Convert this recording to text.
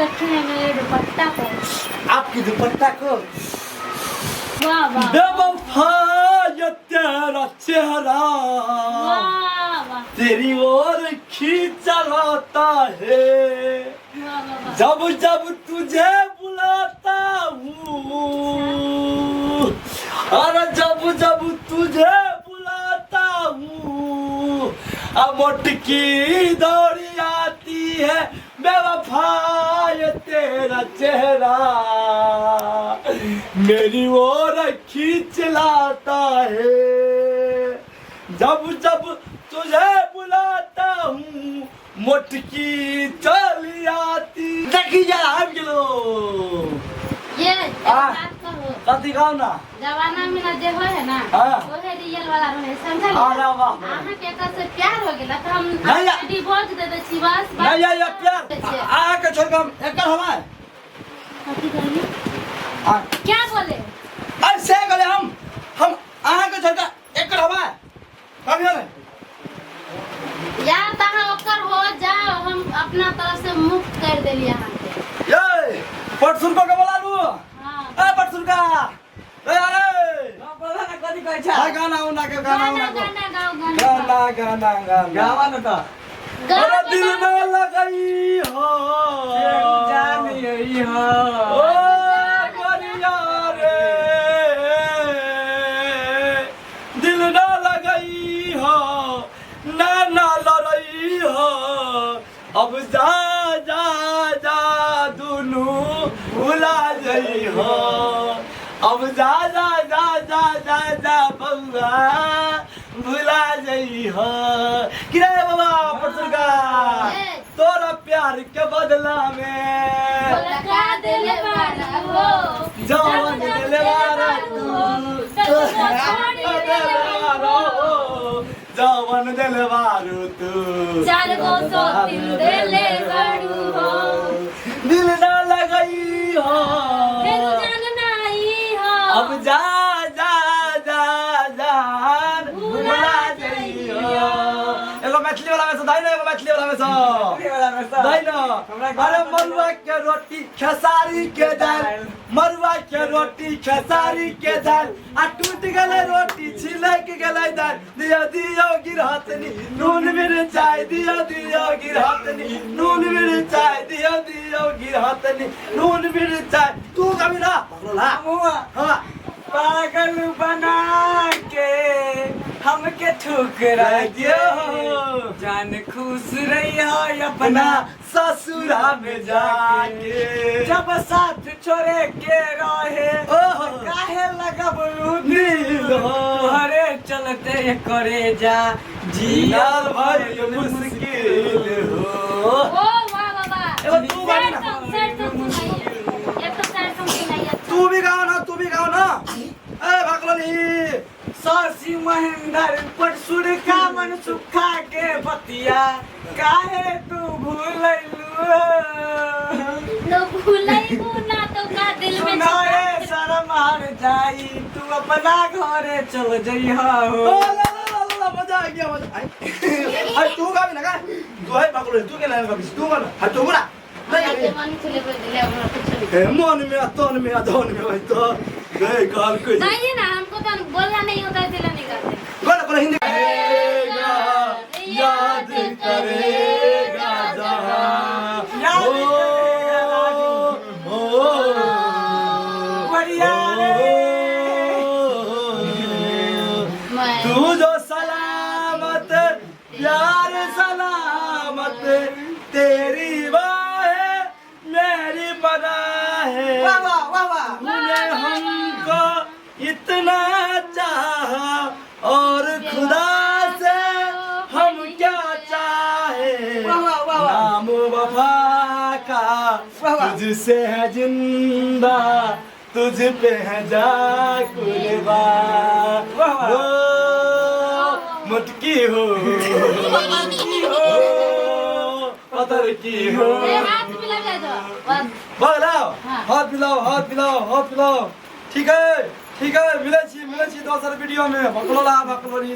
रखे हैं मेरे दुपट्टा को। आपकी दुपट्टा को। वाह वाह। बेवफा ये तेरा चेहरा वाह वाह। तेरी ओर खींचा लाता है। वाह वाह वाह। जब जब तुझे बुलाता हूँ, अरे जब जब तुझे बुलाता हूँ, अब मोटकी दौड़ी आती है, बेवफा ये तेरा चेहरा मेरी ओर खींच लाता है। जब जब तुझे बुलाता हूँ, मोटकी चली आती। देखी जा, आबि गेलो। ये आ। बात कहो। कथी कहू ना? जमाना में ना जे होय है ना, हाँ। ओहे रियल वाला रहे, समझल? अरे वाह। अहाँ के एकर से प्यार हो गेला त हम नहीं या- डिवोर्स दे दे छी, बस बस। नहीं या, या प्यार अहाँ के छोड़ के हम एकर हमार कथी कहली? आ क्या बोले? ऐसे गले हम अहाँ के छोड़ के एकर हमार कभी नहीं। या त अहाँ ओकर हो जाओ, हम अपना तरफ से मुक्त कर देली अहाँ के। ये पटसुर को के बोला लू। हाँ। ए पटसुर का, ए अरे। हाँ, बोला ना, कथी कहै छै? हाँ, गाना उना के गाना गाना उना के गाना गाओ, गाना गाना गाना गाना। गावा न त। गाओ। अरे दिल में लगई हो जान यही हो। ओ गोरिया रे, दिल ना लगई हो, ना ना लड़ई हो, अब जा जा जा दुनू भुला जई हो, अब जा जा जा जा जा जा बउआ भुला जई हो। कि रे बाबा पटुरका, तोरा प्यार के बदला में लगा देले बारा हो, जवन देले बारा तू, देले बारा हो, जवन देले बारू तू, चार गो सौ तीन देले बारू हो, दिल ना लगई हो, फिर जान नाही हो, अब जा जा जा जान भुला जई हो। एगो मैथिली वाला में से दाई ना, एगो मैथिली वाला में से मैथिली वाला में से। दाई ना। हमरा अरे मरुआ के रोटी खेसारी के दाल, मरुआ के रोटी खेसारी के दाल, आ टूट गेलै रोटी छिलक गेलै दाल, दियो दियो गिरहतनी नून मिरचाई, दियो दियो गिरहतनी नून मिरचाई, दियो दियो गिरहतनी नून मिरचाई। तू कभी ना पकड़ो ला। मुआ। हाँ। पागल बना के हमके ठुकरा दियो। जान खुश रही हो अपना अपना ससुरा में जाके, जब साथ छोड़े के रहे ओहो। काहे लगबलू दिल हो। तोहरे चलते करे जा जियाल भाई मुश्किल हो। ओ वाह वाह वाह। एगो तू गाबी ना। सैड सॉन्ग, सैड सॉन्ग सुनाइए, एक तो सैड सॉन्ग सुनाइए। तू भी गाओ ना, तू भी गाओ ना। ए भागलनी। शशि महेंद्र पर सुर का मन सुखा के बतिया काहे तू भूलैलू? तो भूलैबू ना तो का दिल में सुनाए शरम हार जाई, तू अपना घरे चल जइहा हो। ओ ला ला ला ला, मजा आ गया, मजा आई। अरे तू गाबी ना, गा तू। है भागलनी, तू के ना गाबी? तू गाना हां, तू बोला हमरा के मन चले दिले, हमरा कुछ नहीं। ए मन में आ, तन में आ, धन में भाई तो गए गाल को। गाइए ना, हमको तो बोलना नहीं होता है, इसलिए नहीं गाते। बोला बोला हिंदी। याद करेगा जहां याद करेगा राजू। ओ, बढ़िया रे। मैं तू जो सलामत प्यार सलामत, तेरी बाहें मेरी पनाह है। वाह वाह वाह वाह। तूने हमको इतना चाहा और खुदा से हम क्या चाहे। वाह वाह वाह वाह। नाम वफा का वाह वाह। तुझसे है जिंदा, तुझ पे है जा कुर्बान। वाह वाह। हो मुटकी हो, हो पत्थर की हो। ए, हाथ मिला जाए तो बस। बगलाओ। हाँ। हाथ मिलाओ, हाथ मिलाओ, हाथ मिलाओ। ठीक है, ठीक है, मिले छी, मिले छी दोसर वीडियो में। भकलोला भकलोनी।